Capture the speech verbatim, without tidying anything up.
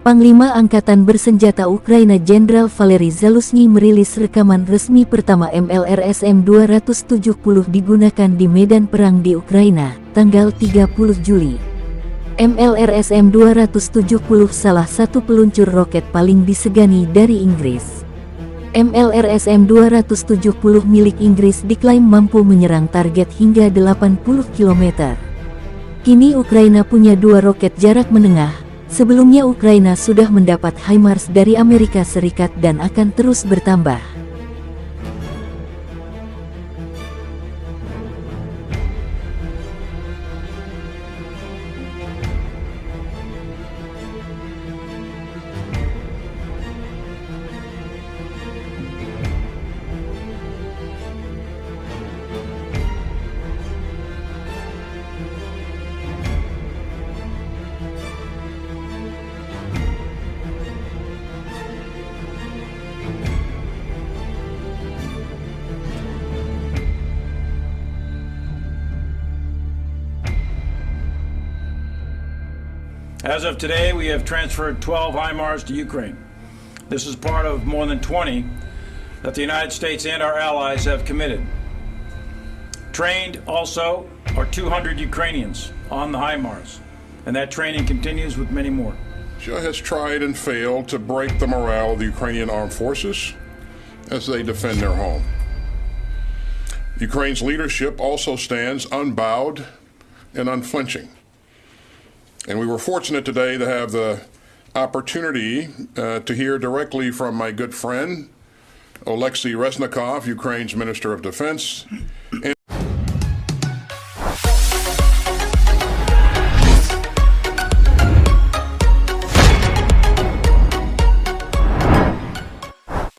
Panglima Angkatan Bersenjata Ukraina Jenderal Valery Zaluzhny merilis rekaman resmi pertama M L R S M dua ratus tujuh puluh digunakan di medan perang di Ukraina, tanggal tiga puluh Juli. M L R S M dua ratus tujuh puluh salah satu peluncur roket paling disegani dari Inggris. M L R S M dua ratus tujuh puluh milik Inggris diklaim mampu menyerang target hingga delapan puluh kilometer. Kini Ukraina punya dua roket jarak menengah. Sebelumnya Ukraina sudah mendapat HIMARS dari Amerika Serikat dan akan terus bertambah. As of today, we have transferred twelve HIMARS to Ukraine. This is part of more than twenty that the United States and our allies have committed. Trained also are two hundred Ukrainians on the HIMARS, and that training continues with many more. Russia has tried and failed to break the morale of the Ukrainian armed forces as they defend their home. Ukraine's leadership also stands unbowed and unflinching. And we were fortunate today to have the opportunity, uh, to hear directly from my good friend, Oleksiy Reznikov, Ukraine's Minister of Defense,